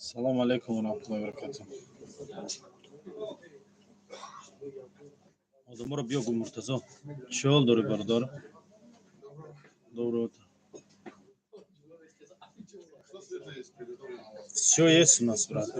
Салому алейкум ва раҳматуллоҳи ва баракатуҳ. Одаморо биё гу, Муртазо. Чӣ ҳол дорӣ, бародар? Доброе утро. Все есть у нас, брат.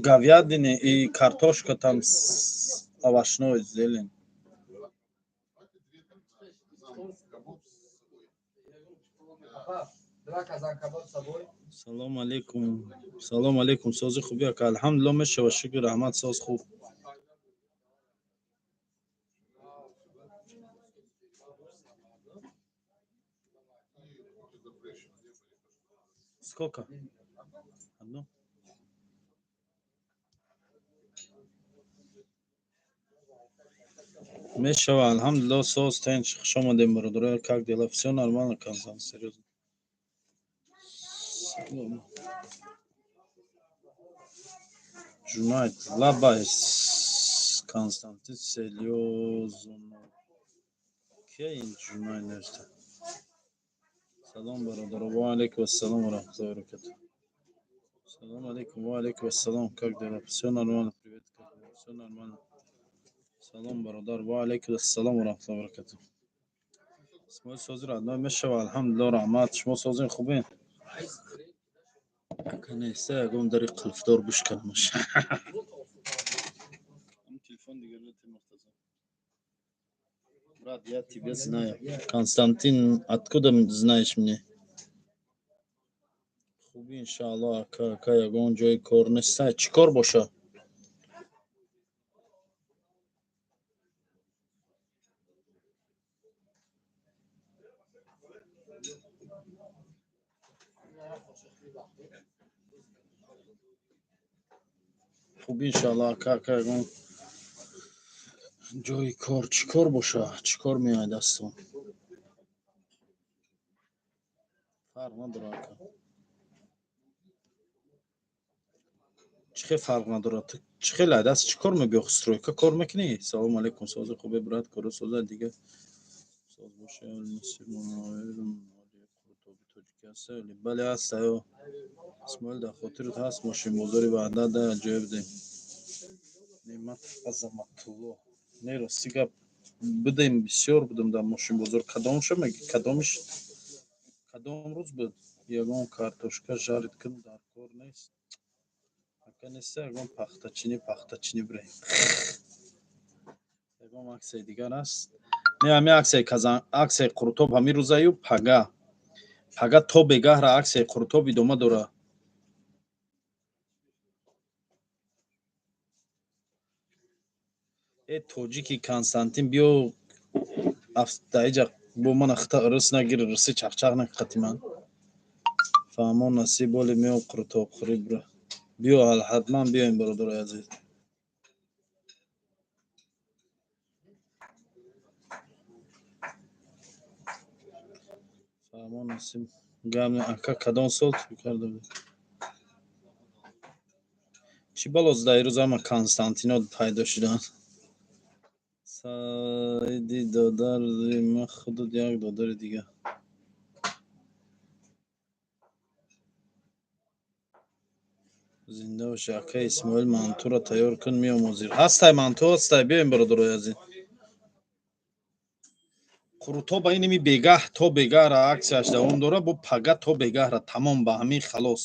Говядины и картошка там с овощной зелень. Салом алейкум, салом алейкум. Сози, хуби, ака? Алҳамдулилла, мешава, шукр, раҳмат, соз, хуб. Сколько? Одну? Мешава, алҳамдулилла, соз, тинч. Хуш омадем, бародаро. Как дела? Все нормально, Констант, серьезно. Салом. Жунайд, лабай, Константин, серьезно. Ки ин Жунайд навишта? Салом, бародаро. Ва алейкум ассалом ва раҳматуллоҳи ва баракатуҳ. Салом алейкум, ва алейкум ассалом. Как дела? Все нормально, привет, как дела? Все нормально. Салом, бародар, ва алейкум ассалом ва раҳматуллоҳи ва баракатуҳ. Исмоил, сози, родной? Мешава, алҳамдулилла, раҳмат. Шумо созин, хубен? Ака, неста ягон дари қулфдор бишканамаш. Телефон дигар. Муртазо. Брат, я тебя знаю. Константин, откуда знаешь мне? Хуби, иншаалло, ака. Ака, ягон ҷои кор неста? Чӣ кор боша? Хуби, иншаалло, ака. Ака, ягон ҷои кор, чӣ кор боша? Чӣ кор меояд дастон? Фарқ надорад, ака. Чӣ хел фарқ надорад? Ту чӣ хел даст, чӣ кор мебиёх? Стройка кор мекунӣ? Салому алейкум, сози, хубе, брат? Коро соза, дига соз боша. Тоҷики ҳаста? Бале, ҳаста. Ё Исмоил, дар хотират ҳаст мошинбозори Ваҳдат? Да, ҷоя будем. Неъмат Азаматулло, не, рости гап, будем, бисёр будем дар мошинбозор. Кадомша меги? Кадомиш, кадом рӯз буд? Ягон картошка жарить кун дар кор нест, ака? Неста ягон пахтачинӣ? Пахтачинӣ бирем. Ягон аксияи дигар аст? Не, ҳами аксияи казан, аксияи қурутоб ҳамин рӯзаю пага, пага то бегаҳра аксияи қурутоб идома дорад. Э, тоҷики Константин, биё даиҷа бо мана хита рыс нагир, рыси чақчақ накқати ман. Фаҳмон, насиб, боли меом қурутобхӯрӣ, бира. Биё, ҳатман биёем, бародарои азиз. Фаҳмон, насиб, гап. Ака, кадом сол тӯй карда буд? Чӣ бало зада ирӯз ҳама Константино пайдо шуданд? Саиди додари ма, худат як додари дига. Зинда боши, ака Исмоил. Мантура тайёр кун, меом ҳозир. Ҳастай, манту ҳастай, биёем, бародарои азиз. Қурутоба иними бегаҳ то бегаҳра аксияш давом дорад, бо пага то бегаҳра тамом, ба ҳамин халос.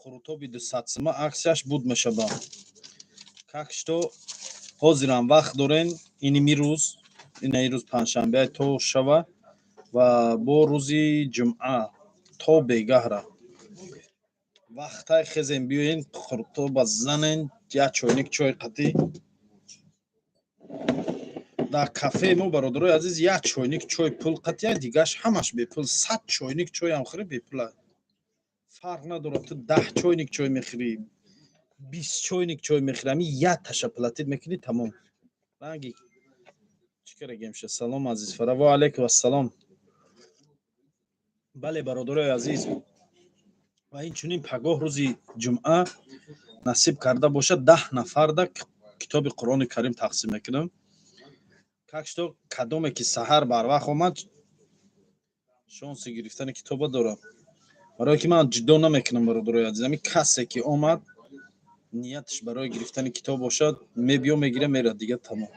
Қурутоби 200 сима аксияш буд мешава. Так что ҳозирам вақт дорен, иними рӯз, ина рӯз панҷшанбе то шава ва бо рӯзи ҷумъа то бегаҳра вақтай хезем, биёен, қурутоба занен, як чойник чой қатӣ. Дар кафеи мо, бародарои азиз, як чойник чой пул қатия, дигаш ҳамаш бепул. 100 чойник чойам хӯри, бепула. Фарқ надорад, ту 10 чойник чой мехӯрӣ, 20 чойник чой мехӯрӣ, ҳами як таша платить мекунӣ, тамом. Ранги чӣ карагемша? Салом, Азизфара. Ва алайкум ассалом. Бале, бародарои азиз, ва инчунин пагоҳ, рӯзи ҷумъа, насиб карда бошад, 10 нафарда китоби Қуръони Карим тақсим мекунам. Так что кадоме ки саҳар барвақт омад, шонси гирифтани китоба дорам, барое ки ман ҷиддо намекунам. Бародарои азиз, ҳамин касе ки омад, нияташ барои гирифтани китоб бошад, мебиё, мегира, мерад, дига тамом.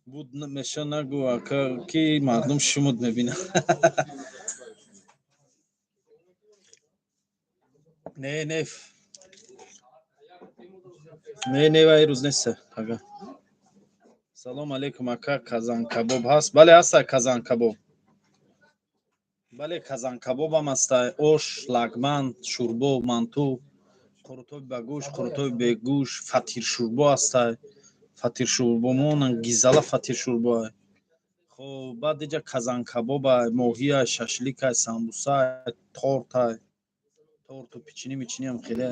Буд меша, нагӯ, ака, ки мардум шумуд мебинад. Не, не, не, не, вай рӯз неста, ага. Салом алейкум, ака, казанкабоб ҳаст? Бале, ҳаста казанкабоб. Бале, казанкабобам ҳаста, ош, лагман, шӯрбо, манту, қурутоби ба гӯшт, қурутоби бегӯшт, фатиршӯрбо ҳаста. Фатиршӯрбомон гизала фатиршӯрбо. Хоб, баъд иҷа казанкабоба, моҳия, шашлика, самбуса, торта, торту печенье мечениам хеле.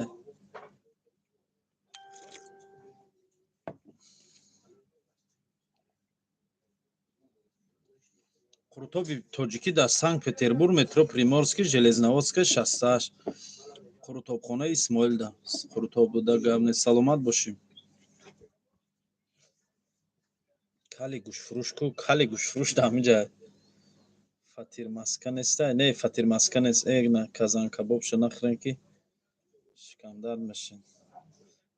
Қурутоби тоҷикӣ дар Санкт Петербург, метро Приморский, Железноводская, 68, қурутобхонаи Исмоилда. Қурутоб буда, гап нест. Саломат бошем. Кали гӯштфурӯш ку? Кали гӯштфурӯш дар ҳаминҷа. Фатирмаска неста? Не, фатирмаска нест. Э, на, казанкабобша нахӯрем, ки шикамдард мешем.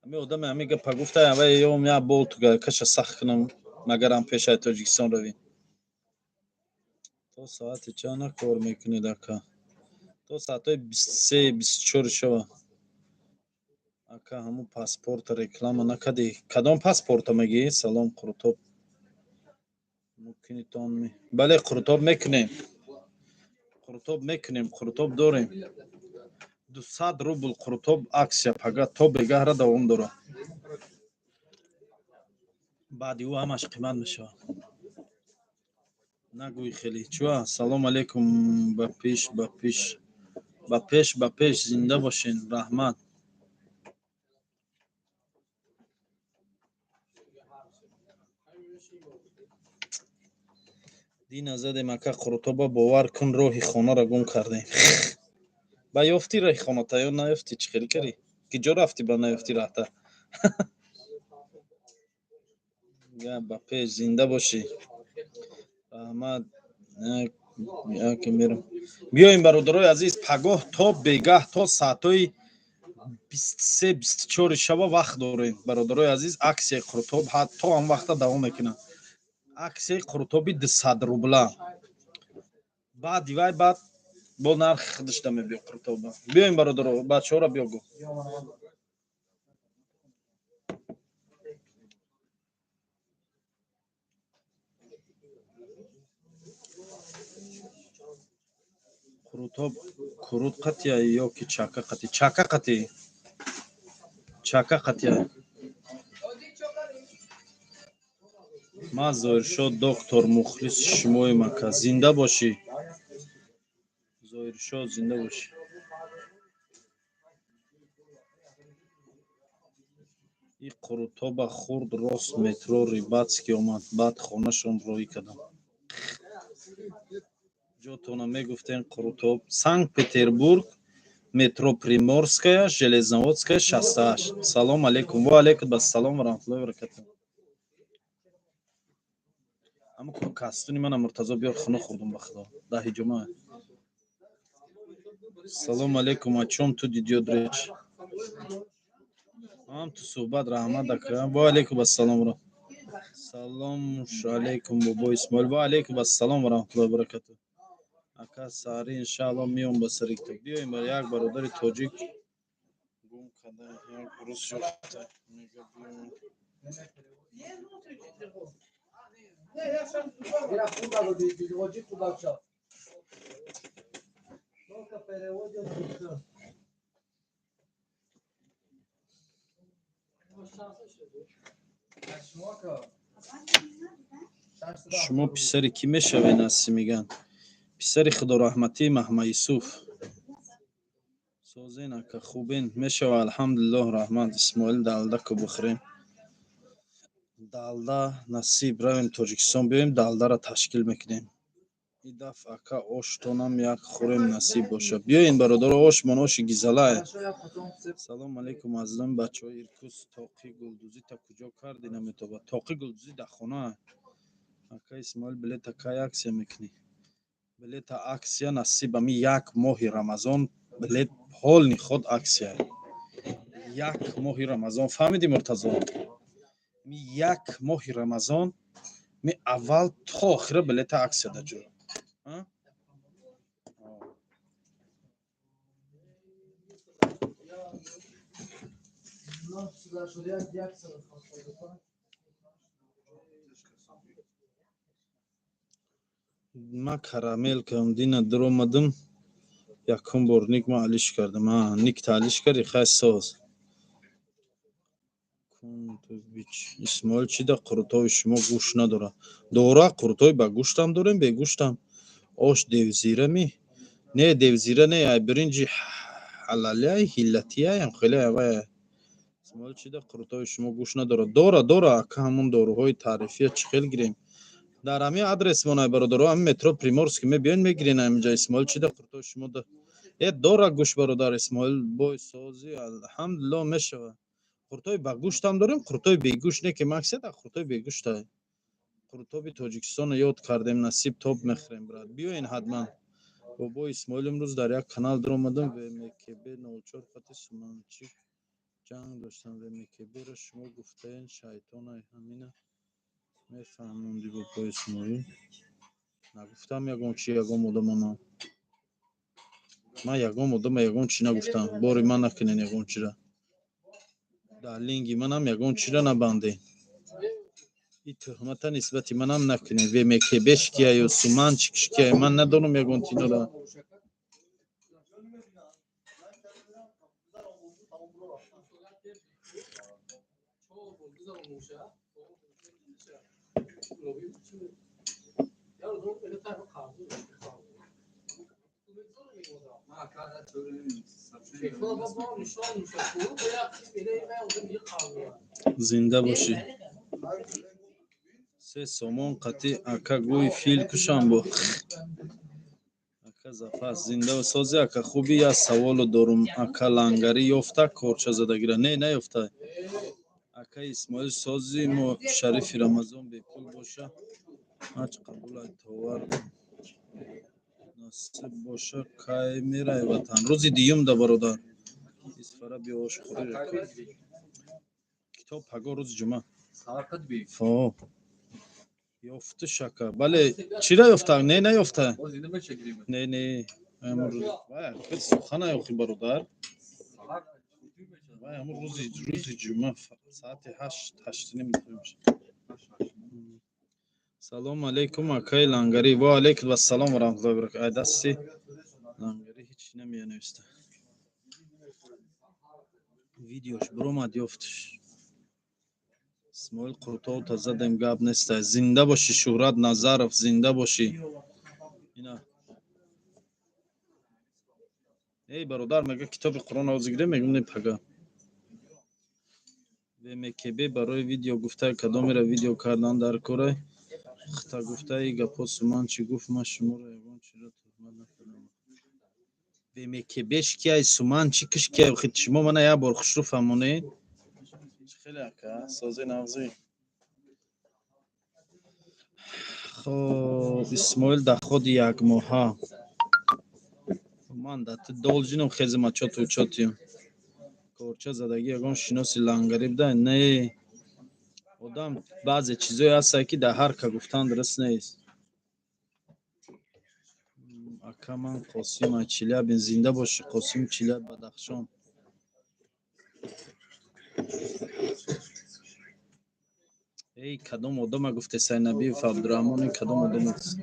Ҳамин одаме ҳамин гапа гуфта, авай ём я болту каша сахт кунам, магарам пешаи Тоҷикистон равем. То соати чанд кор мекунед, ака? То соатҳои 23, 24 шава. Ака, ҳамун паспорта реклама накардӣ. Кадом паспорта мегӣ? Салом, қурутоб мумкинитон? Бале, қурутоб мекунем, қурутоб мекунем, қурутоб дорем. 200 рубл қурутоб. Акция пага то бегаҳра давом дорад, баъди ӯ ҳамаш қимат мешавад. Нагӯй хеле чуа. Салом алейкум, ба пеш, ба пеш, ба пеш, ба пеш, зинда бошен, раҳмат. Дина задем, ака, қурутоба, бовар кун, роҳи хонаро гум кардем. Ба ёфтӣ роҳи хоната ё наёфтӣ? Чӣ хел карӣ, ки ҷо рафтӣ, ба наёфтӣ раҳта? Гап ба пеш, зинда бошӣ, раҳмат. Яке мерам. Биёем, бародарои азиз, пагоҳ то бегаҳ, то соатҳои 23, 24 шаба вақт дорем. Бародарои азиз, аксияи қурутоб то ҳам вақта давом мекунад, аксияи қурутоби 200 рубла. Баъди вай баъд бо нархи худашда мебиё қурутоба. Биёем, бародаро, бачаҳоро биё гу. Қурутоб курут қатия ё ки чака қати? Чака қати, чака қатия. Ман Зоҳиршо, доктор, мухлиси шумоем, ака. Зинда бошӣ, Зоҳиршо, зинда бошӣ. И қурутоба хурд, рост метро Рыбацкий омад, баъд хонашон роҳӣ кардам. Ҷотона мегуфтем. Қурутоб Санкт Петербург, метро Приморская, Железноводская, 68. Салом алейкум. Ва алейкум ассалом ва раҳматуллоҳи ва баракатуҳ. Ҳама кастуни мана, Муртазо, биёр, хона хӯрдум, ба худо, даҳи ҷумъа. Салом алейкум. О чём тут идёт речь? Ҳам ту суҳбат. Раҳмат, ака. Ва алейкум ассалом. Салом алейкум, бобо Исмоил. Ва алейкум ассалом ва раҳматуллоҳи ва баракатуҳ. Ака, саҳарӣ иншаалло меом ба сари китоб. Биёем. Як бародари тоҷик гум карда, як рӯз ёфта, мега биём. Era fundador de Rodi Fundador. Nunca переводил душа. Шумо писари кӣ мешавед, Наси? Меган, писари худораҳматӣ Маҳма Юсуф. Созен, ака, хубен? Мешава, алҳамдулиллоҳ, раҳмат. Исмоил, далда ку бихӯрем. Далда насиб, равем Тоҷикистон, биёем, далдара ташкил мекунем. И дафъ, ака, оштонам як хӯрем, насиб боша. Биёен, бародаро, ошмон оши гизалае. Салом алейкум, азизони бачаҳои Иркус. Тоқи гулдузӣ та куҷо карди, наметоба. Тоқи гулдузӣ дар хона. Ака Исмоил, билета кай акция мекунӣ? Билета акция насиб, ами як моҳи Рамазон билет полный ход акция. Як моҳи Рамазон, фаҳмидӣ, Муртазо? Ми як моҳи Рамазон, ми аввал то охира билета акция да ҷо. А? Ма карамел кардам, дина дуромадам, якум бор ник ма алиш кардам. А, ник та алиш карди, хай, соз. Исмоил, чи да қурутови шумо гӯшт надорад? Дора, қурутови ба гӯштам дорем, бегӯштам. Ош девзирами? Не, девзира не, ай биринҷи ҳалалиай, ҳиллатиаям, хеле авая. Исмоил, чи да қурутови шумо гӯшт надорад? Дора, дора, ака, ҳамун доруҳои таърифия чӣ хел гирем? Дар ҳамин адресмон, ай бародаро, ҳамин метро Приморский мебиён, мегирен ҳаминҷа. Исмоил, чи да қурутови шумо да э дора гӯшт? Бародар Исмоил бой, сози, алҳамдулиллоҳ, мешавад. Қурутои ба гӯштам дорем, қурутои бегӯшт не, ки мақсад қурутои бегӯшта. Қурутоби Тоҷикистонро ёд кардем, насиб, тоб мехӯрем, брат, биёен ҳатман. Бобо Исмоил, имрӯз дар як канал дуромадам, ВМКБ 04 қати Суманчик ҷанг доштам. ВМКБро шумо гуфтаен, шайтонай, ҳамина мефаҳмонди, бобо Исмоил? Нагуфтам ягон чи, ягон одамона. Ман ягон одама ягон чи нагуфтам. Бори ман накунен ягон чира. Дар линги манам ягон чира набанден. И туҳмата нисбати манам накунен. ВМКБш кия ё Суманчикш кия, ман надонам ягон тинора. Зинда бошӣ. 3 сомон қатӣ, ака, гӯй фил кушам бо. Ака Зафар, зинда сози, ака, хуби? Як саволо дорум, ака, лангарӣ ёфта корча задагира? Не, наёфта. Ака Исмоил, сози, мо шарифи Рамазон бепул боша, ҳаҷ қабулай товар насиб боша. Кай мерай ватан? Рӯзи дуюм да, бародар. Исфара биё, ошхӯрӣ. Китоб паго, рӯзи ҷумъа. Ёфту шака, бале. Чира ёфта? Не, наёфта. Не, не, сухана ёхи, бародар. Вай, ҳамун рӯзи ҷумъа соати 8, 8:30 мешавад. Салому алейкум, акаи Лангарӣ. Ва алейкум ассалом ва раҳматуллоҳи ва баракатуҳ. Ай дасти Лангарӣ ҳеҷ намеянависта. Видеош биромад, ёфтш. Исмоил, қурутовта задем, гап нестай. Зинда бошӣ, Шӯҳрат Назаров, зинда бошӣ. Ина, эй бародар, мега китоби Қуръон овоз гирем, мегум не, пага. ВМКБ барои видео гуфта, кадомеро видео кардан дар корай? Хта гуфтаи гапҳо Суман чӣ гуфт? Ман шуморо ягон чиро туҳмат накардам. ВМКБш кияй, Суман чӣ киш кияй? Охи шумо мана як бор хушрӯ фаҳмонед. Хеле, ака, сози, нағзӣ. Хоб, Исмоил, доходи якмоҳа ман да ту должен ам, хезима чоту чотием. Корча задагӣ ягон шиноси лангарӣ буда? Не, одам баъзе чизое ҳастае, ки дар ҳар ка гуфтан дуруст нест. Ака, ман Қосим аз Челябин. Зинда бошӣ, Қосим, Челяб, Бадахшон. Эй, кадом одама гуфте? Сайнабиев Абдураҳмон, ин кадом одам аст?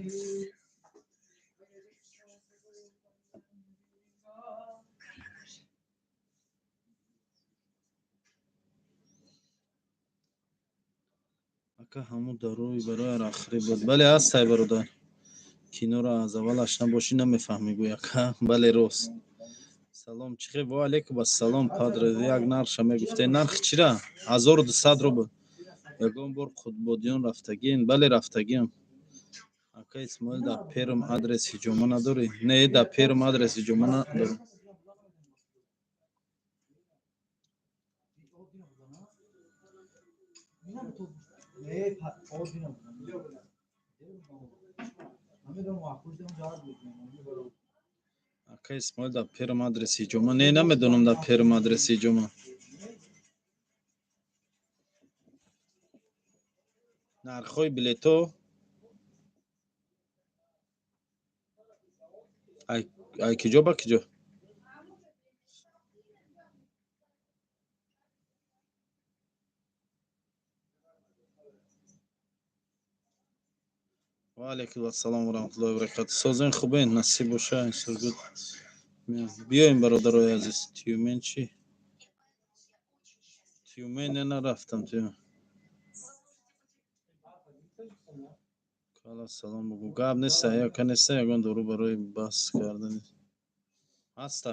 Ака, ҳамун дарои барои арақхӯрӣ буд? Бале, ҳастай, бародар. Киноро аз аввалаш набошӣ, намефаҳмӣ, гӯй, ака. Бале, рост. Салом, чӣ хел? Ва алейкум ассалом, падре. Як нархша мегуфте. Нарх чира? 1200 рубл. Ягон бор Қутбодиён рафтагиен? Бале, рафтагиам. Ака Исмоил, дар Перм адрес ҳиҷома надорӣ? Не, дар Перм адрес ҳиҷома надорам. Ака Исмоил, дар Перм адрес ҳиҷома? Не, намедонам дар Перм адрес ҳиҷома. Нархҳои билетҳо ай киҷо ба киҷо? Ва алейкум ассалом ва раҳматуллоҳи ва баракатуҳ. Созен, хубен? Насиб боша. Сургут биёем, бародарои азиз. Тюмен чӣ? Тюмен не, нарафтам. Тюмен. Кала, салом бугӯ. Гап неста, яка неста, ягон дору барои бас кардани ҳаста?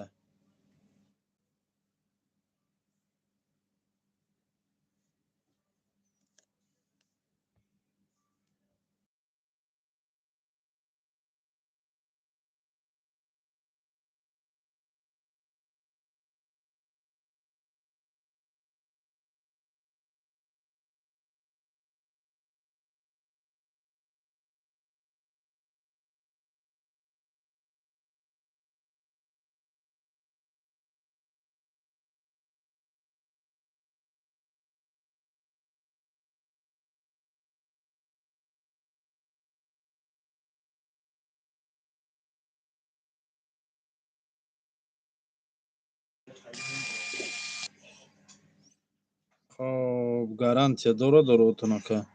Хоб, гарантия дора доротон, ака?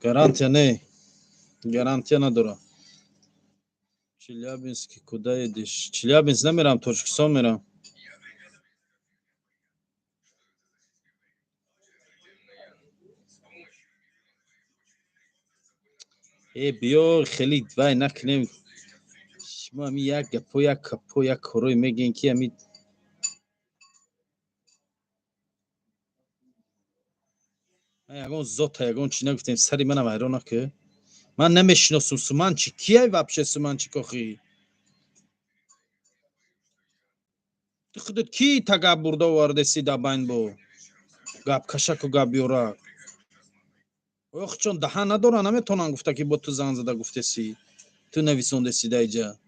Гарантия не, гарантия надора. Челябинский куда едешь? Челябинск намерам, Тоҷикистон мерам. Э, биё, хеле вай накунем. Шумо ами як гапо, як капо, як корое мегӯем, ки ами ман ягон зота, ягон чи нагуфтем. Сари мана вайрон накӣ. Ман намешиносум. Суманчи кияй вообще? Суманчи кохи, ту худат ки та гап бурда овардаси да байн бо гапкашаку гапбиёрак? Ох, чон даҳан надоран, наметавонанд гуфта, ки бо ту занг зада гуфтеси, ту нависондаси да иҷа.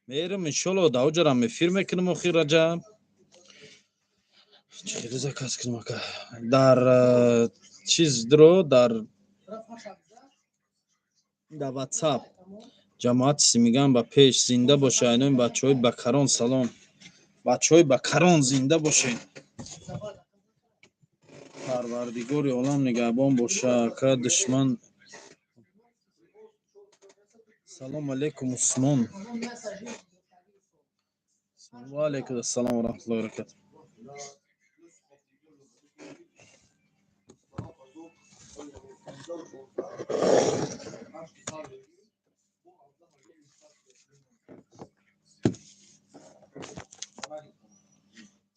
Мерам, иншолло, даоҷарам эфир мекунам. Охир, Раҷаб, чӣ хеле заказ кунам, ака? Дар чиз дро, дар Ватсап. Ҷамоати Симиган ба пеш, зинда боша. Айнои бачаҳои бакарон, салом, бачаҳои бакарон, зинда бошед. Парвардигори олам нигаҳбон боша, ака. Душман. Салом алейкум, Усмон. Ва алейкум ассалом ва раҳматуллоҳи ва баракатуҳ.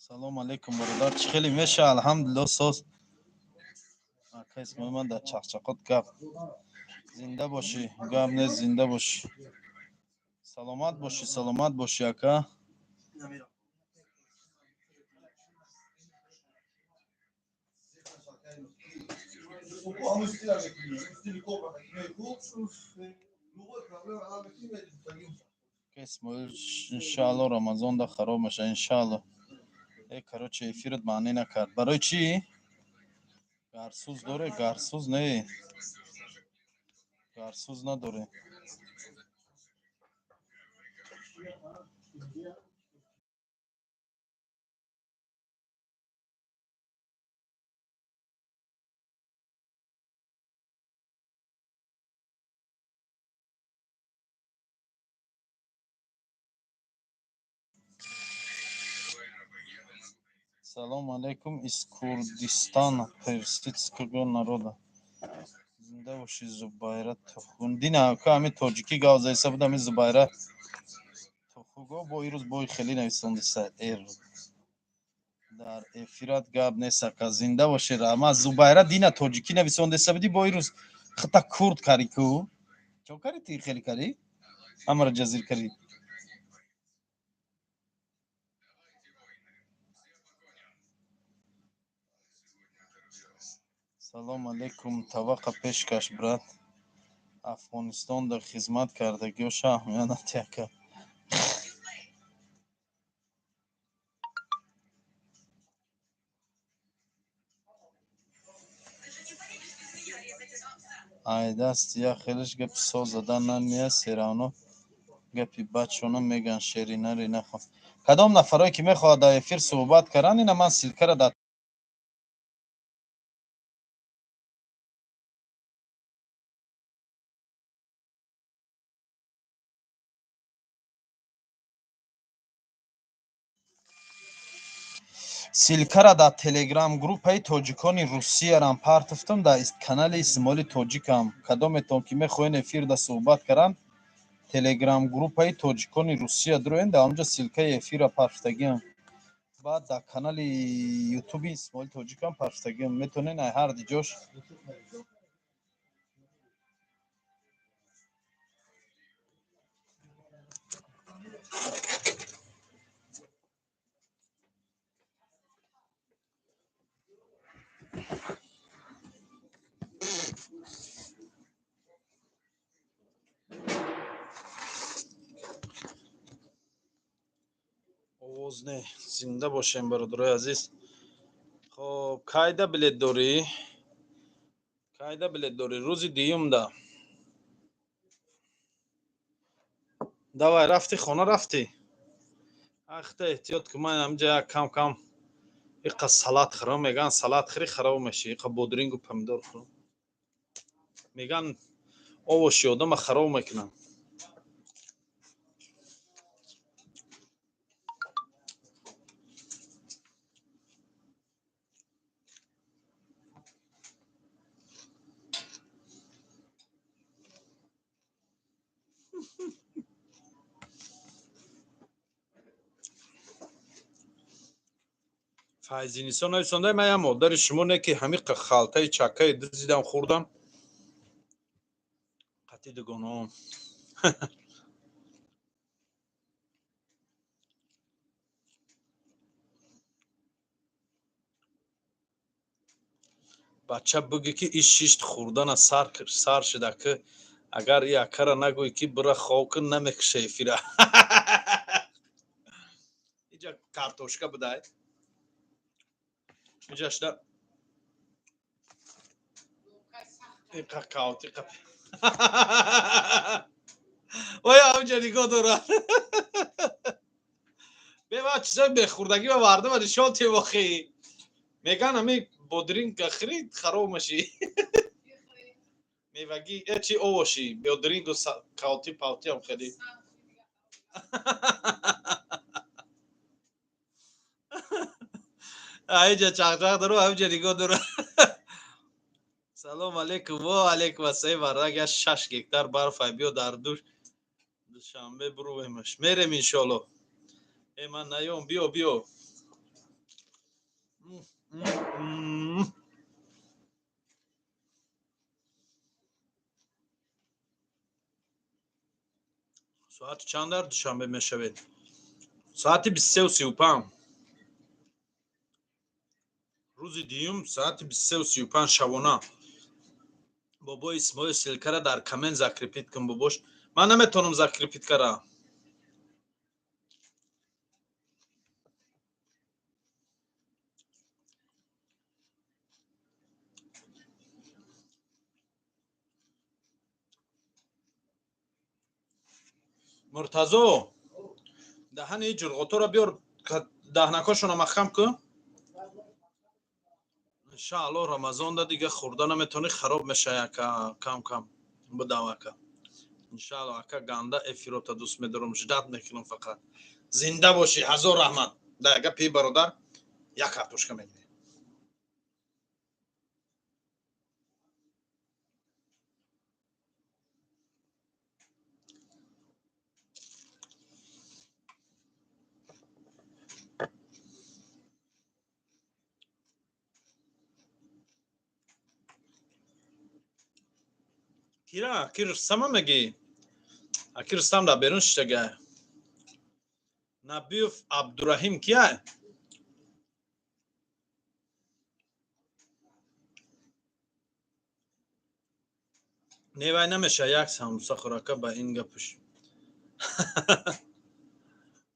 Салом алейкум, бародар, чӣ хеле меша? Алҳамдулилло, соз, ака Исмоил. Ман дар чақчақот гап. Зинда бошӣ, гап нест, зинда бошӣ, саломат бошӣ, саломат бошӣ, ака. Исмоил, иншаалло, Рамазонда хароб меша, иншаалло. Э, короче, эфират маънӣ накард. Барои чӣ? Гарсӯз доре? Гарсӯз не, гарсӯз надоре. Салом алейкум из Курдистана, персидского народа. Зинда. Зинда бошӣ, Зубайра Тухун. Дина ка ҳами тоҷикӣ гап заиса буд, ҳами Зубайра Тухуго бо ирӯз бои хеле нависондиса эр. Дар эфират гап нест, ака, зинда бошӣ, раҳмат. Зубайра, дина тоҷикӣ нависондиса будӣ, бо ирӯз хита курд карӣ ку? Чо карӣ ти, хеле карӣ? Ҳамаро ҷазир карӣ. Салом алейкум, таваққа пешкаш, брат. Афғонистонда хизмат кардагиёша аҳамият надиҳ, ака. Ай дасти як хелиш гапи соз задан намеяд, серавно гапи бачона меган, шеринари нахо. Кадом нафарое ки мехоҳад дар эфир суҳбат каранд, ина ман ссылкаро дар ссылкара дар телеграм группаи тоҷикони Русиярам партофтам, дар канали Исмоили Тоҷикам. Кадометон ки мехоҳед эфирда суҳбат каранд, телеграм группаи тоҷикони Русия дуроен, дар онҷо ссылкаи эфира партофтагиам. Баъд дар канали ютуби Исмоили Тоҷикам партофтагиам. Метавонед ай ҳар ди ҷош. Овоз не. Зинда бошем, бародарои азиз. Хоб, кайда билет дорӣ? Кайда билет дорӣ? Рӯзи дуюмда. Давай, рафтӣ хона, рафтӣ? Ахта эҳтиёт ку, ман ҳамҷа як кам кам иқа салат хӯрам, меган салат хӯри хароб мешӣ, иқа бодрингу помидор хӯрам. Меган овоши одама хароб мекунам. Файзинисо нависонда, ман як модари шумо не ки ҳамиқа халтаи чаккаи дузидам хӯрдам. Қатъи дугонаом. Бача бугӣ ки иш шишт хӯрдана сар шуда ки агар и акара нагӯӣ ки бира хов кун, намекуша эфира. Иҷа картошка будай. Иҷа шуда иқа каути қап. Оя ҳамҷа нигоҳ дорад. Бева чизои бехӯрдагӣ ба мардума нишон тевохӣ. Меган ҳами бодринг хӯрӣ хароб мешӣ. Мевагӣ э чи овоши бодрингу каути паутиам хеле. Аиҷа чақчақ дору, ҳамҷа нигоҳ дору. Салом алейкум, ва алейкум ассалом, вардак я 6 гектар барф ай биё дар душ Душанбе бурувемаш. Мерем иншоалло. Э ман наём, биё, биё. Соати чанд дар Душанбе мешавед? Соати 23:35. Рӯзи дуюм соати 23:35 шабона. Бобои Исмоил, ссылкара дар коммент закрепить кун, бобош. Ман наметавонам закрепить кара. Муртазо, даҳани ҷурғоторо биёр, даҳнакошонро маҳкам кун. Иншаалло Рамазонда дига хӯрда наметавонӣ, хароб мешавӣ ака, кам кам будав ака. Иншаалло ака, ганда эфирота дӯст медорам, ждать мекунам фақат. Зинда бошӣ, ҳазор раҳмат. Да яга пи бародар, як картошка мегирем. Кира, аки Рустама мегӣ? Аки Рустам дар берун шиштага. Набиев Абдураҳим кия? Не, вай намеша, як самбуса хӯрака ба ин гапуш.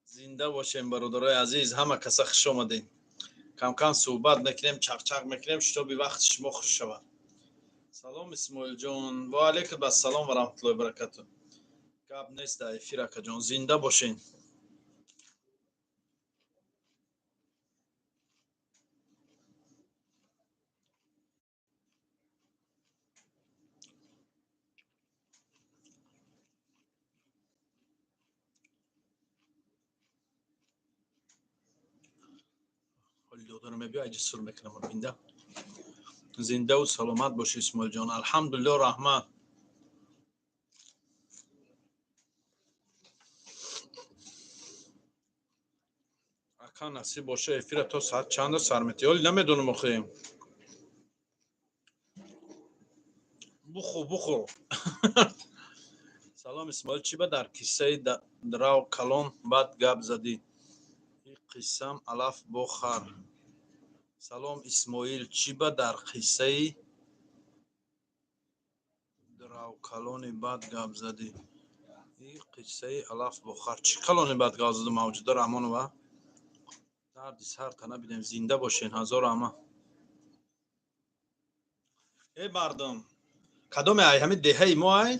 Зинда бошем, бародарои азиз, ҳама каса хуш омадем. Камкам суҳбат мекунем, чақчақ мекунем, шитоби вақти шумо хуш шавад. Салом, Исмоилҷон. Ва алайкум ассалом ва раҳматуллоҳи баракату. Гап нест дар эфир, акаҷон, зинда бошен. Додарам мебиё, аҷи сур мекунам бинда. Зиндаву саломат боши, Исмоилҷон. Алҳамдулилло, раҳмат. Ака, насиб боша, эфира то соат чанда сар метӣ? Оли намедонам охи. Бухӯр, бухӯр. Салом, Исмоил, чӣ ба дар киссаи драв калон бад гап задӣ? Қиссам алаф бо хар. Салом, Исмоил, чӣ ба дар қиссаи дравкалони бад гап задӣ? Қиссаи алаф бо хар. Чӣ калони бад гап зада, Мавҷуда Раҳмонова? Дарди сарта набидем, зинда бошен, ҳазор ама. Э мардум, кадоме ай ҳамин деҳаи мо ай?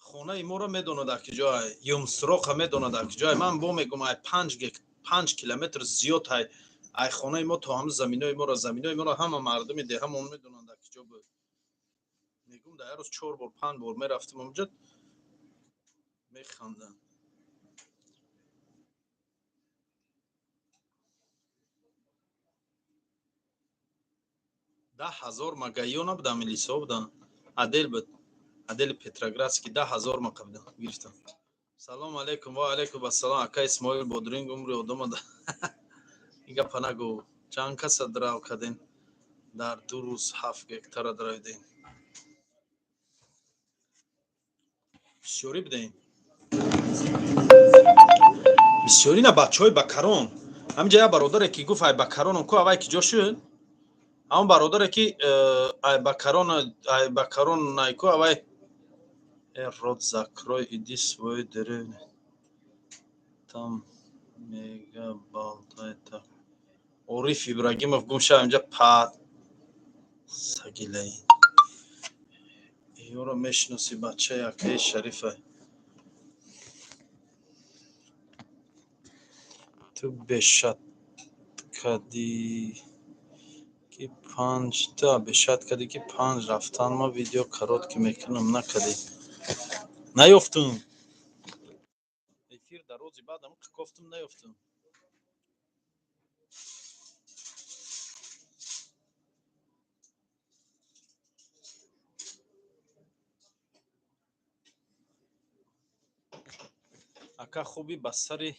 Хонаи моро медонад дар киҷо ай, юмсуроқа медонад дар киҷо ай. Ман бо мегум, ай 5 километр зиёд ай хонаи мо то ҳам заминои моро ҳама мардуми деҳамон медонанд дар киҷо буд. Мегум, дар як рӯз чор бор, панҷ бор мерафтим онҷо, механданд. 10 000 магаиё набудам, милисаҳо буданд, отдел буд, отдели Петроградский, 10 000 мақа будам, гирифтам. Салом алейкум. Ва алейкум ассалом, ака Исмоил. Бодринг умри одама ин гапа нагӯ. Чанд каса драв кардем? Дар 2 рӯз 7 гектара дравидем. Бисёрӣ будем, бисёрӣ на, бачаҳои Бакарон. Ҳаминҷа як бародаре ки гуфт ай Бакароном ку, авай ки ҷо шуд? Ҳамон бародаре ки ай Бакарон, ай Бакарон найку, авай. Рот закрой, иди свою деревню, там мега болтай так. Ориф Ибрагимов, гум шав инҷа, па сагилаин. Ёро мешиноси, бачаи акаи Шарифа. Ту бешат кадӣ ки панҷ, ту бешат кадӣ ки панҷ рафтан, ма видео короткий мекунам, накадӣ, наёфтум. Эфир дар рӯзи баъдам кофтум, наёфтум. Ака, хуби, ба сари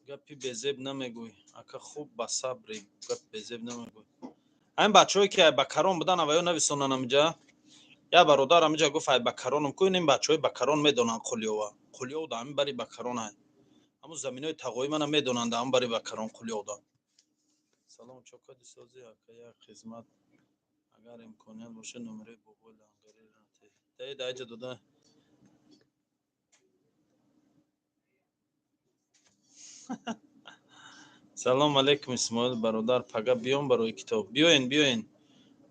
гапи безеб намегӯй. Ака, хуб, ба сабри гапи безеб намегӯй. Ҳамин бачаҳое ки ай Бакарон будан, аваё нависонан амиҷа. Як бародар амиҷа гуфт ай Бакароном ку, ин бачаҳои Бакарон медонанд Қулёва. Қулёв да ҳамин бари Бакарон ай. Ҳамун заминои тағои мана медонанд, ҳамун бари Бакарон Қулёвда. Салом, чокади сози, ака, як хизмат, агар имконият боша, номерои бобои лангариро даиҷа дода. Салом алейкум, Исмоил бародар, пага биём барои китоб. Биёен, биёен.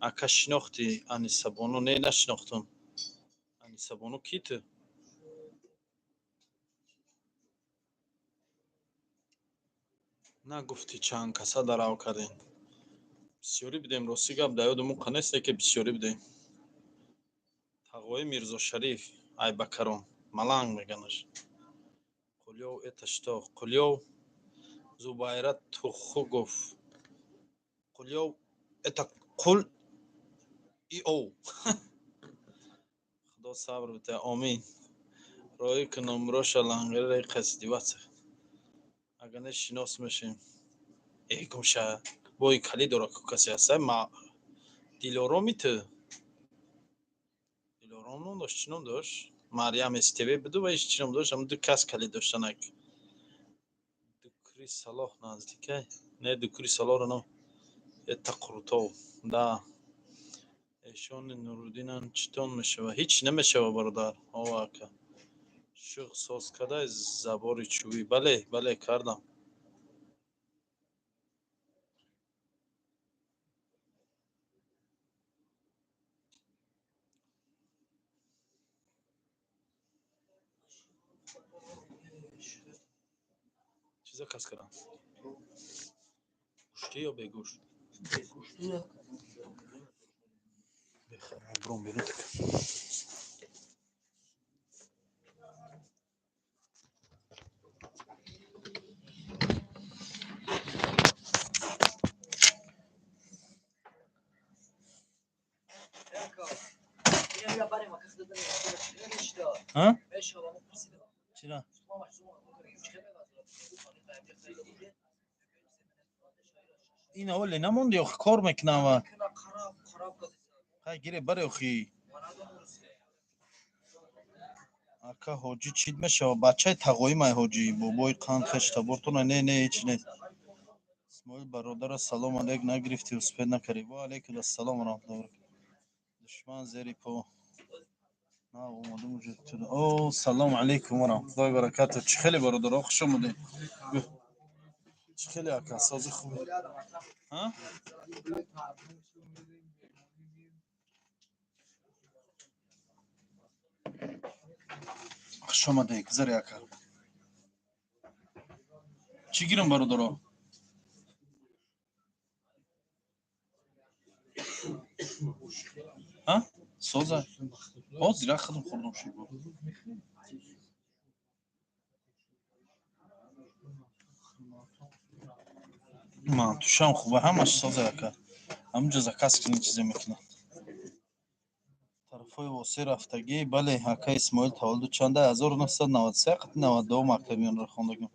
Ака, шинохтӣ Анисабону? Не, нашинохтум. Анисабону ки ту? Нагуфтӣ чанд каса дарав кардем. Бисёрӣ будем, рости гап, дар ёду муқа несте ки бисёрӣ будем. Тағои Мирзошариф Айбакарон, маланг меганаш. Қулёв это что? Қулёв, Зубайра Тухугов. Қулёв это қул и ов. Худо сабр бите, омин. Роӣ ки номроша лангари қасдиваца. Агар не, шинос мешем. Э, гумша, бои калӣ дора ку касе ҳаста? Ма Дилороми ту? Ором ном дошт, чӣ ном дошт? Марьям СТВ буду ва чӣ ном дошт? Ҳам ду кас калид доштанак. Дукри Салоҳ наздикай? Не, Дукри Салоҳро ном. Это Қурутов. Да. Эшони Нуруддинам читон мешава? Ҳеч намешава, бародар. Ова ака. Шуғ соз кадай забори чӯбӣ. Бале, бале, кардам. Чӣ заказ кардам? Гӯштӣ ё бегӯшт? Бихарам, бром берун. А? Чира? Ин ҳоле намонди, охи кор мекунам ва. Хай гире баре охи. Ака ҳоҷӣ чид мешава? Бачаи тағоӣ май ҳоҷӣ. Бобои қанд хеш табортона. Не, не, ҳеч нест. Исмоил бародара салом алейк нагирифтӣ, успеть накардӣ. Ва алейкум ассалом ва раҳматуллоҳи ва баракатуҳ. Душман зери по. На, омадам уже туда. О, салом алейкум ва раҳматуллоҳи ва баракатуҳ. Чӣ хеле бародаро, хуш омадед. Чӣ хеле ака, сози хубе? Ҳа? Хуш омадед, гузаре ака. Чӣ гирам бародаро? Ҳа? Соза? Ҳозир худам хӯрдам шуд. Мантушам хуба, ҳамаш соза ака. Ҳамунҷо заказ кунед, чизе мекунад. Тарафҳои Восеъ рафтагӣ, бале, ака Исмоил таваллуд чанда? 1993 қати 92 мактабиёнро хондагим.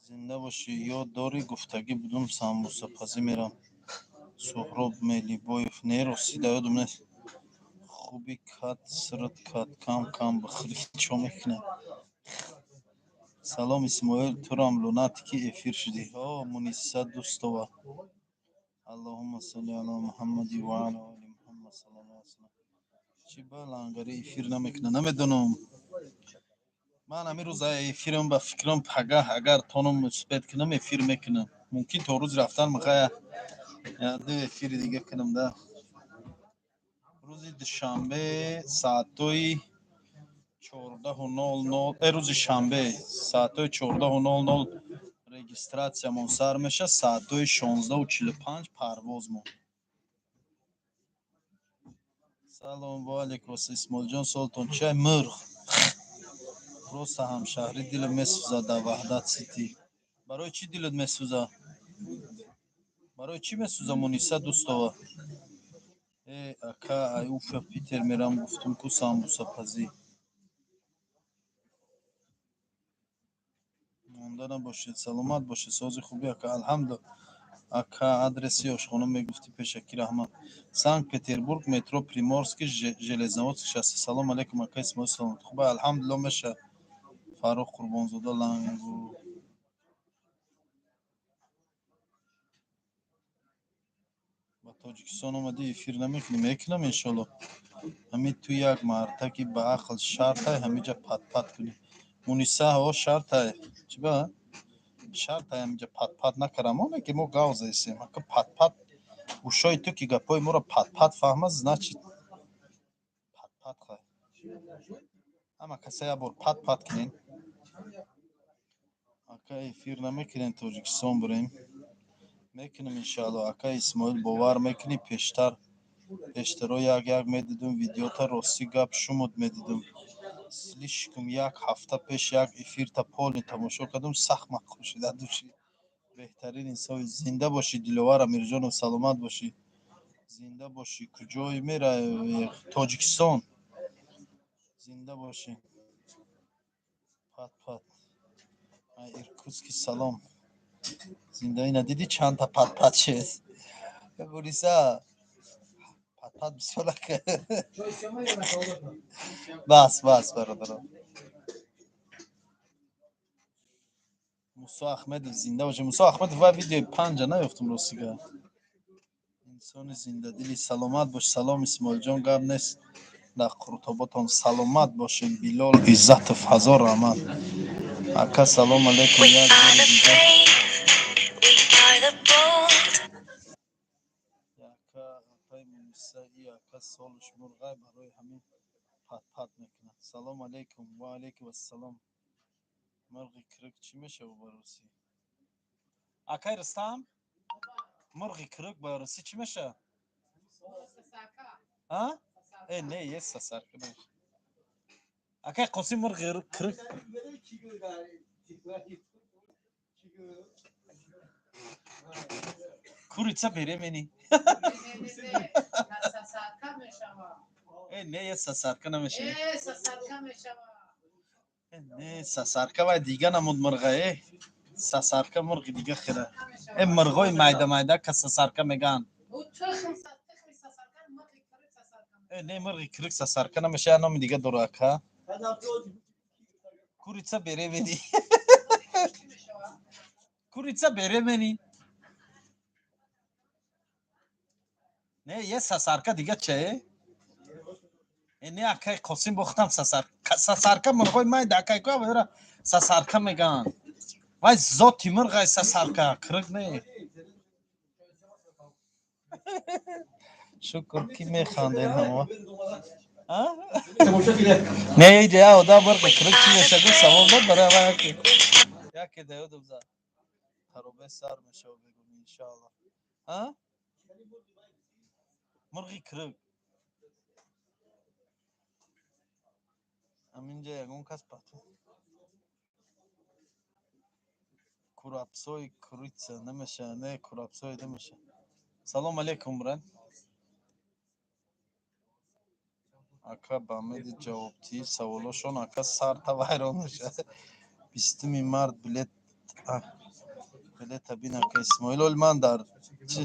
Зинда бошӣ, ёд дорӣ гуфтагӣ будум самбусапазӣ мерам. Суҳроб Мелибоев. Не, ростӣ да ёдам нест. Хуби кат сирт кат кам кам бихӯрӣ чо мекунад? Салом Исмоил, турам лунатики эфир шудӣ. О, Муниса Дустова. Аллоҳумма салли ала Муҳаммади ва ала оли Муҳаммад саллаллоҳу алайҳи васаллам. Чӣ ба лангари эфир намекунад? Намедонам. Ман ҳамин рӯз эфирам ба фикрам пагаҳ агар тонам успеть кунам эфир мекунам. Мумкин то рӯзи рафтан мехоя ду эфири дига кунам да. Рӯзи душанбе соатҳои 14:00, рӯзи шанбе соатҳои 14:00 регистратсиямон сар мешавад, соатҳои 16:45 парвозмон. Салом ва алейкум ассалом. Исмоилҷон, солтон чай? Мурғ. Просто ҳамшаҳрӣ дилам месӯзад дар Ваҳдат Сити. Барои чӣ дилат месӯзад? Барои чӣ месӯзад Муниса Дустова? Э, ака, ай Уфа Питер мерам гуфтум ку самбусапазӣ. Монда набошед, саломат бошед, сози хубӣ ака, алҳамдулиллоҳ. Ака, адреси ошхона мегуфтӣ пешакӣ раҳмат. Санкт-Петербург, метро Приморский, Железноводск шоссе. Салом алейкум, ака Исмоил, саломат. Хуба, алҳамдулиллоҳ меша. Фаррух Қурбонзода лангу. Ба Тоҷикистон омадӣ эфир намекунӣ? Мекунам иншоаллоҳ. Ҳамин ту як марддаки ба ақл шартай ҳамиҷа патпат кунӣ. Муниса, ҳо шартай. Чӣ ба? Шартай ҳамиҷа патпат накардам. Оне ки мо гав заистем. Ака патпат гӯшои ту ки гапҳои моро патпат фаҳмад, значит патпат хай. Ҳама каса як бор патпат кунен. Ака эфир намекунем Тоҷикистон бирем? Мекунем иншоаллоҳ. Ака Исмоил бовар мекунӣ пештар пештаро як як медидум видеота ростӣ гап шумуд медидум. Слишком як ҳафта пеш як эфирта полный тамошо кардум, сахт мақбул шуд аз души. Беҳтарин инсои. Зинда бошӣ Диловар Амирҷонов, саломат бошӣ. Зинда бошӣ. Куҷое меравӣ? Тоҷикистон. Зинда бошӣ. Пат пат. Ай Иркутски салом. Зинда ина дидӣ чандта пат пат шуд? Муниса Пат бисёр бас бас бародаро. Мусо Ахмедов зинда боша. Мусо Ахмедов ва видеои панҷа наёфтум ростига. Инсони зиндадили саломат бош. Салом Исмоилҷон, гап нест дар қуртоботон саломат бошем. Билол Иззатов, ҳазор раҳмат. Ака салом алейкум. Як ака апай Муниса и ака солш мурғай барои ҳамин патпат мекунад. Салом алейкум. Ва алейкум ассалом. Мурғи кирик чӣ мешавад ба русӣ? Акай Рустам, мурғи кирик ба русӣ чӣ мешавад? А? Э, не, е сасарка намешавад. Акай Қосим, мурғи кирик курица беремени. Э, не, е сасарка намешавад. Не, сасарка вай дига намуд мурға э. Сасарка мурғи дига хира. Э, мурғои майда майда ка сасарка меган. Э, не, мурғи кирик сасарка намешавад, номи дига дора ака. Курица беремени. Курица беремени. Не, е сасарка дига че? Э, не, акай Қосим, бохтам сасарка. Сасарка мурғои майда акай ко вайра сасарка меган. Вай зоти мурғай сасарка, кирик не. Шукр ки механдем ҳама. А? Не, иҷа я одам мурғи кирик чӣ мешавад савол дод барои ава яке. Яке да ёдам зад. Харобе сар мешавад бегум иншааллоҳ. А? Мурғи кирик. Ҳаминҷа ягон кас пату. Курапсои курица намешавад, не, курапсои намешавад. Салом алейкум, брат. Ака ба умеди ҷавобдиҳии саволошон ака сарта вайрон мешавад. 20-уми март билет билета бин ака Исмоил. Оли ман дар чи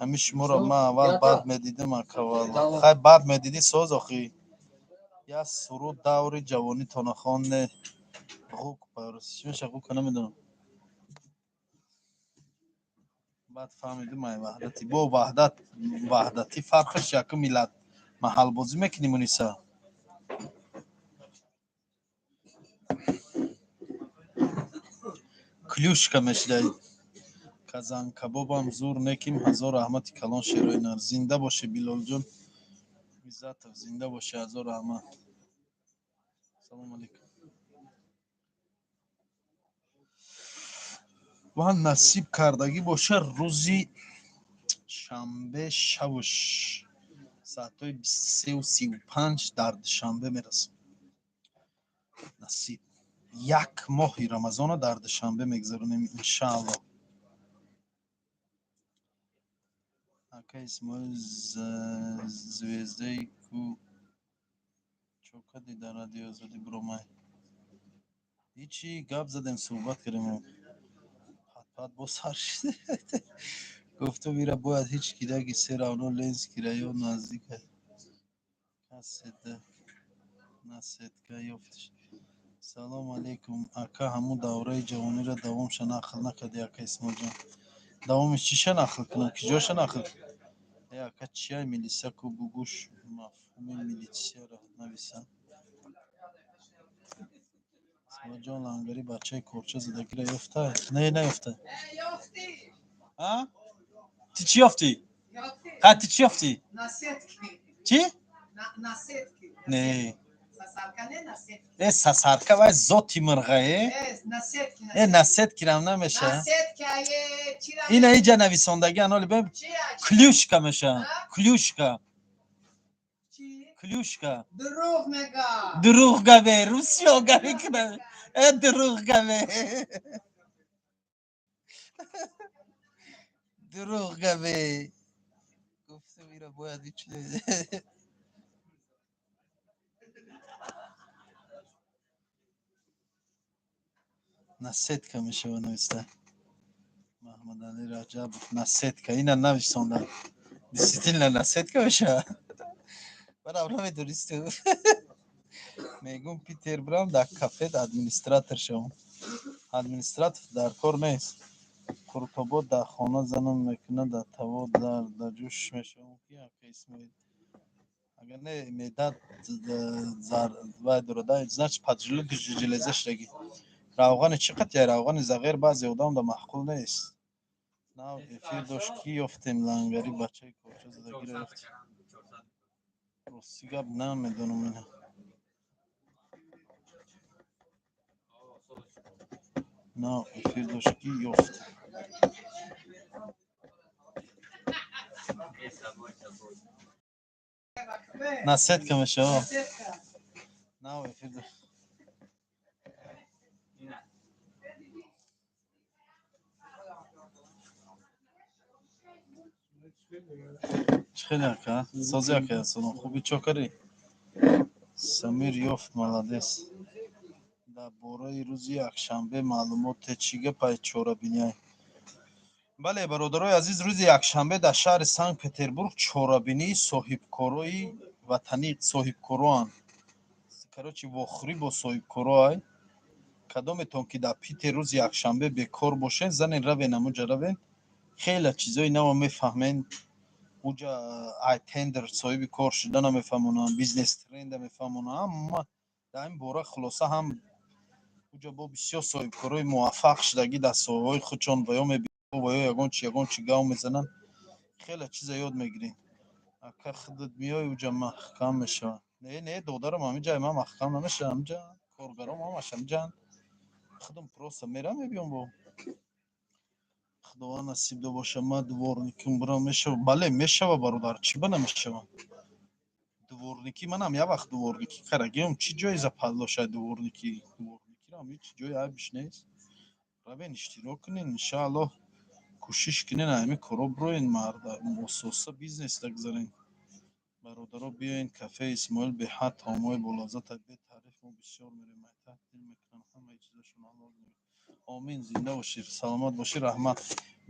ҳамин шуморо ман аввал баъд медидим ака валло. Хай баъд медидӣ соз охи. Як суруд даври ҷавонитона хонде. Ғук ба русӣ чӣ мешавад ғука намедонам. Баъд фаҳмидим ай ваҳдати. Бо ваҳдат ваҳдатӣ фарқаш якум миллат маҳалбозӣ мекунӣ Муниса. Клюшка мешидай. Казанкабобам зур неким ҳазор раҳмати калон шерои нар. Зинда боше Билолҷон Иззатов, зинда боше, ҳазор раҳмат. Салом алейкум. Ва насиб кардагӣ боша рӯзи шанбе шавш соатҳои 23:35 дар Душанбе мерасам. Насиб. Як моҳи Рамазона дар Душанбе мегзаронем иншааллоҳ. Ака Исмоил звездаи ку чо кардӣ дар радиои Озодӣ биромай? Ҳичи гап задем, суҳбат кардем. Пат-пат боз сар шид. Гуфтум ира бояд ҳеҷ кираги се равно Ленский район наздик каседа насетка ёфтиш. Салом алейкум ака, ҳамун давраи ҷавониро давомша нақл накарди ака Исмоилҷон. Давомиш чиша нақл кунам? Киҷоша нақл? Э ака чия милиса ку бугӯш мафҳуми милитсияро нависа. Исмоилҷон Лангари бачаи корча задагиро ёфта? Не, наёфта. А? Ту чӣ ёфтӣ? Ха, ту чӣ ёфтӣ? Чӣ? Не. Э, сасарка вай зоти мурға э? Э, насеткирам намеша. Ина иҷа нависондагӣ аноли бем клюшка меша. Клюшка. Клюшка. Дурӯғ мега. Дурӯғ гаве, русиё га мекунад. Э, дурӯғ гаве. Дурӯғ гаве. Гуфтам ира бояд ҳеҷ насетка мешава нависта. Маҳмадалӣ Раҷабов насетка ина нависонда. Действительно, наседка мешава. Барам намедонисту. Мегум, Питер брам, дар кафе администратор шавам. Администратор дар кор нест. Қуртобо дар хона занам мекунад, дар таво дар ҷӯш мешавам, ки ака Исмоил. Агар не медад вай дорада, значит, поджелудочная железа шдаги. Равғани чӣ қад я равғани зағир баъзе одам да маъқул нест. Нав эфир дошт, ки ёфтем лангари бачаи корча задагиро ёфтем. Рости гап, намедонам ина. Нав эфир дошт, ки ёфтем. Наседка мешава. Нав эфир дошт. Чӣ хеле, ака? Сози, ака, салом. Хуби, чо карӣ? Самир ёфт, молодец. Дар бораи рӯзи якшанбе маълумоте, чӣ гапай, чорабиняй? Бале, бародарои азиз, рӯзи якшанбе дар шаҳри Санкт Петербург чорабинии соҳибкорои ватанӣ, соҳибкороанд. Короче, вохӯрӣ бо соҳибкороай. Кадометон ки дар Питер рӯзи якшанбе бекор бошед, занен равен, амуҷа равен. Хеле чизои нава мефаҳмен. Уҷа ай тендер соҳиби кор шудана мефаҳмонанд, бизнес тренда мефаҳмонанд, ҳама дар ин бора. Хулоса, ҳам уҷа бо бисёр соҳибкорои муваффақ шудагӣ дар соҳаҳои худшон ва ё мебинед, ва ё ягон чи гав мезананд, хеле чиза ёд мегирем. Ака, худат меои, уҷа маҳкам мешавад. Не, не, додарам, ҳамиҷа ман маҳкам намешавам, ҳамиҷа коргаром ҳамаш ҳамиҷаанд. Худам просто мерам, мебиём. Бо Худованд насиб до боша, ман дворниким бурам, мешава? Бале, мешава, бародар, чӣ ба намешава? Дворникӣ манам як вақт дворникӣ карагиём, чӣ ҷои западлошай дворникӣ? Дворникиам ҳеҷ ҷои айбиш нест. Равен, иштирок кунен, иншааллоҳ, кӯшиш кунен, ҳами коро бироен, марда ососа бизнес дагзарен. Бародаро, биёен кафеи Исмоил, беҳад таомҳои болаззата, бетаъриф, мо бисёр мерем, айтак дил мекунам, ҳамаи чизашон ҳалол. Омин, зинда бошӣ, саломат бошӣ, раҳмат.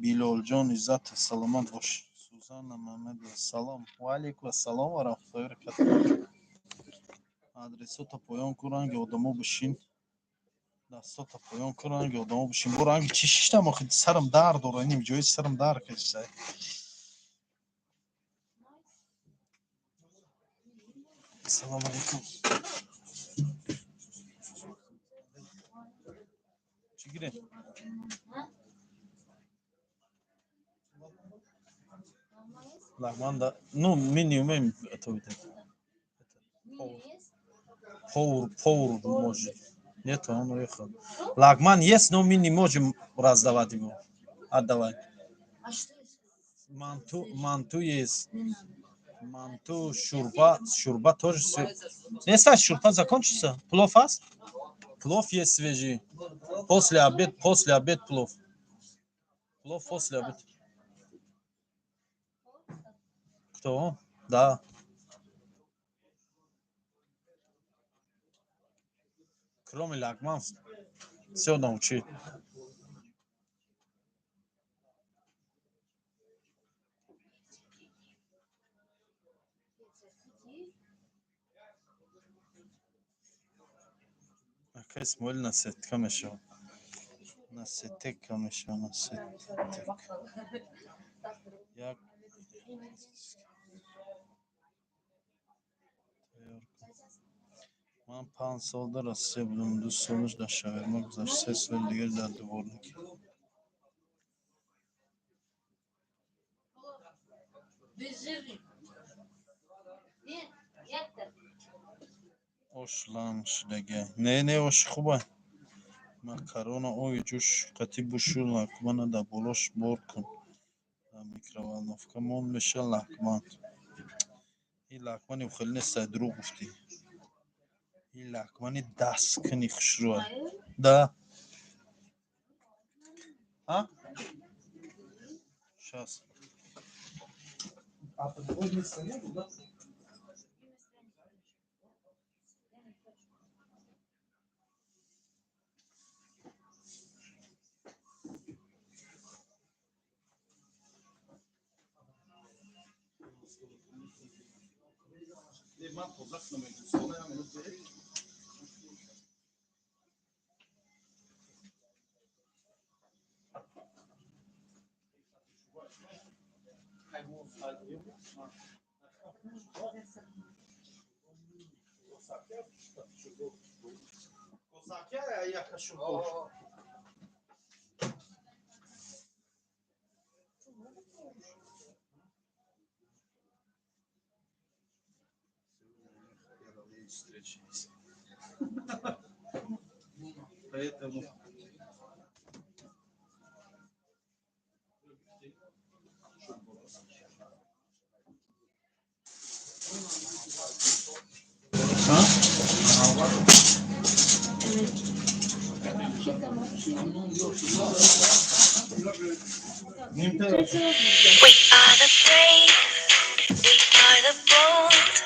Билолҷон Иззатов, саломат бош. Сузанна Мамедова, салом. Ва алайкум ассалом ва раҳматуллоҳи ва баракатуҳ. Адресота поён ку, ранги одамо бишин. Дастото поён ку, ранги одамо бишин. Бо ранги чӣ шиштам охи, сарам дард дора, иним ҷои сарам дард кашида. Ассалому алайкум. Чӣ гирем? Лагман, да. Ну, мы не умеем готовить это. Повар. Повар, повар может. Нет, он уехал. Лагман есть, но мы не можем раздавать его. Отдавать. А что есть? Манту, манту есть. Не надо. Манту, шурба, шурба тоже. Не знаю, шурба закончится. Плов есть? Плов есть свежий. После обед плов. Плов после обед. Кто? Да. Кроме лагман, все научи. Ака Исмоил, насетка мешава. Насетека мешава, насетека. Як тайёр кун. Ман 5 сол дар Россия будам, 2 солаш дар шаверма гузашт, 3 соли дигар дар дворникӣ. Безжирный. Нет, я-то. Ош лам шудага. Не, не, ош хуба. Макарона ови ҷӯш қатӣ бушу, лакмана дар болош бор кун. Дар микроволновка мон, меша лакман. Ин лакмани хеле нест, дурӯғ гуфтӣ. Ин лакмани дасткуни хушрӯа. Да. А? Щас. А по другой стране, да? Ман тоза кунам. Встречались. Поэтому. А? We are the brave, we are the bold.